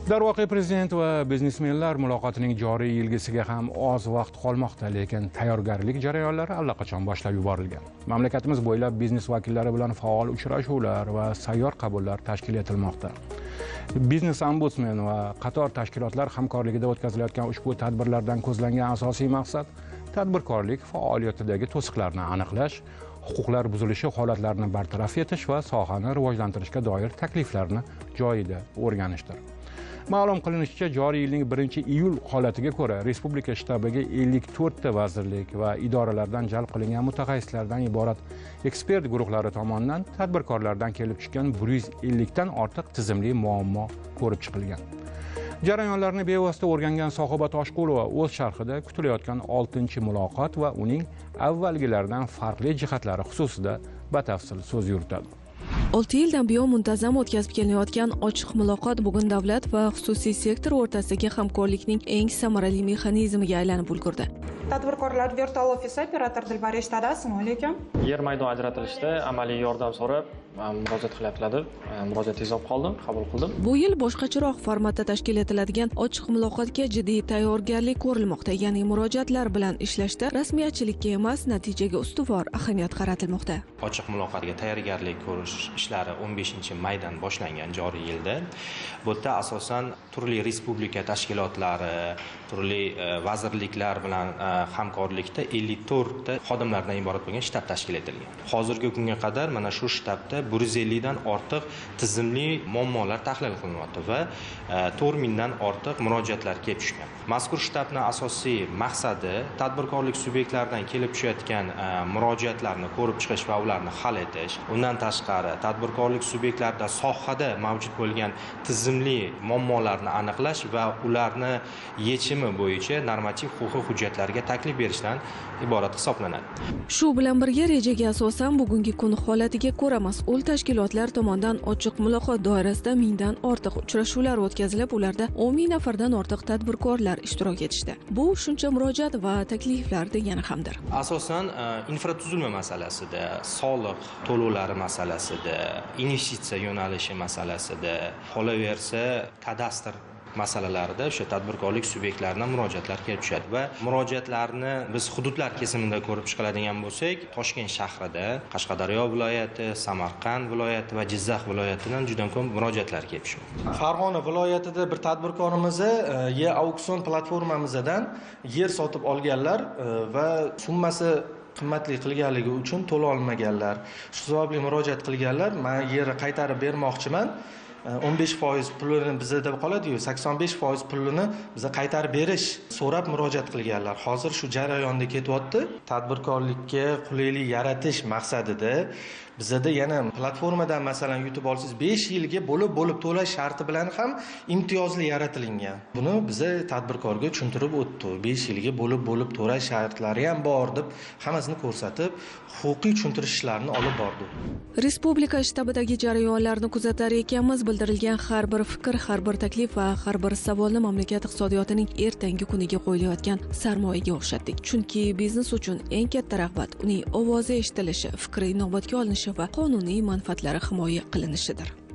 Darvoqe, prezident va biznesmenlar muloqotining joriy yilgisiga ham oz vaqt qolmoqda, lekin tayyorgarlik jarayonlari allaqachon boshlab yuborilgan. Mamlakatimiz bo'ylab biznes vakillari bilan faol uchrashuvlar va sayyor qabullar tashkil etilmoqda. Biznes ombudsman va qator tashkilotlar hamkorligida o'tkazilayotgan ushbu tadbirlardan ko'zlangan asosiy maqsad tadbirkorlik faoliyatidagi to'siqlarni aniqlash, huquqlar buzilishi holatlarini bartaraf etish va sohani rivojlantirishga doir takliflarni joyida o'rganishdir. Ma'lum qilinishicha, joriy yilning 1-iyul holatiga ko'ra Respublika shtabiga 54 ta vazirlik va idoralardan jalb qilingan mutaxassislardan iborat ekspert guruhlari tomonidan tadbirkorlardan kelib tushgan 150 dan ortiq tizimli muammo ko'rib chiqilgan. Jarayonlarni bevosita o'rgangan Sohiba Toshqulova o'z sharhida kutilayotgan 6-muloqot va uning avvalgilardan farqli jihatlari xususida batafsil so'z yuritadi. 6 yildan buyon muntazam o'tkazib kelinayotgan ochiq muloqot bugun davlat va xususiy sektor o'rtasidagi hamkorlikning eng samarali mexanizmiga aylanib ulgurdi. Tadbirkorlar virtual ofisi operator Dilbar eshitadi. Assalomu alaykum. Yer maydon ajratilishda amaliy yordam so'rab murojaat qilyaptilar. Murojaat olib qoldim, qabul qildim. Bu yil boshqacharoq formatda tashkil etiladigan ochiq muloqotga jiddiy tayyorgarlik ko'rilmoqda. Ya'ni murojaatlar bilan ishlashda rasmiyatchilikka emas, natijaga ustuvor ahamiyat qaratilmoqda. Ochiq muloqotga tayyorgarlik ko'rish ishlari 15-maydan boshlangan joriy yilda. Bu yerda asosan turli respublika tashkilotlari, turli vazirliklar bilan hamkorlikda 54 ta xodimlardan iborat bo'lgan shtab tashkil etilgan. Hozirgi kunga qadar mana shu shtabda 150 dan ortiq tizimli muammolar tahlil qilinyapti va 4000 dan ortiq murojaatlar kelib tushgan. Mazkur shtabning asosiy maqsadi tadbirkorlik subyektlaridan kelib tushayotgan murojaatlarni ko'rib chiqish va ularni hal etish. Undan tashqari tadbirkorlik subyektlarida sohada mavjud bo'lgan tizimli muammolarni aniqlash va ularni yechimi bo'yicha normativ huquqiy hujjatlarga taklif berishdan iborat hisoblanadi. Shu bilan birga rejaga asosan bugungi kun holatiga ko'ra mas'ul tashkilotlar tomonidan ochiq muloqot doirasida 1000 dan ortiq uchrashuvlar o'tkazilib, ularda 10 ming nafardan ortiq tadbirkorlar ishtirok etishdi. Bu shuncha murojaat va takliflar degani hamdir. Asosan infratuzilma masalasida, soliq to'lovlari masalasida, investitsiya yo'nalishi masalasida, qolaversa kadastr masalalarida o'sha tadbirkorlik subyektlaridan murojaatlar kelib tushadi va murojaatlarni biz hududlar kesimida ko'rib chiqiladigan bo'lsak, Toshkent shahrida, Qashqadaryo viloyati, Samarqand viloyati va Jizzax viloyatidan juda ko'p murojaatlar kelib tushadi. Farg'ona viloyatida bir tadbirkorimiz e-auksion platformamizdan yer sotib olganlar va summasi qimmatli qilganligi uchun to'la olmaganlar. Shu sababli murojaat qilganlar, men yerni qaytarib bermoqchiman. 15% pulini bizda qoladi-yu, 85% pulini biza qaytarib berish so'rab murojaat qilganlar. Hozir shu jarayonda ketyapti. Tadbirkorlikka qulaylik yaratish maqsadida bizda yana platformadan masalan yutib olsangiz 5 yilga bo'lib-bo'lib to'lash sharti bilan ham imtiyozli yaratilingan. Buni biza tadbirkorga tushuntirib o'tdi. 5 yilga bo'lib-bo'lib to'lash shartlari ham bor deb hammasini ko'rsatib, huquqiy tushuntirish ishlarini olib bordik. Respublika shtabidagi jarayonlarni kuzatar ekanmiz, bildirilgan har bir fikr, har bir taklif va har bir savolni mamlakat iqtisodiyotining ertangi kuniga qo'yilayotgan sarmoyaga o'xshatdik. Chunki biznes uchun eng katta rag'bat uning ovozi eshitilishi, fikri inobatga olinishi va qonuniy manfaatlari himoya qilinishidir.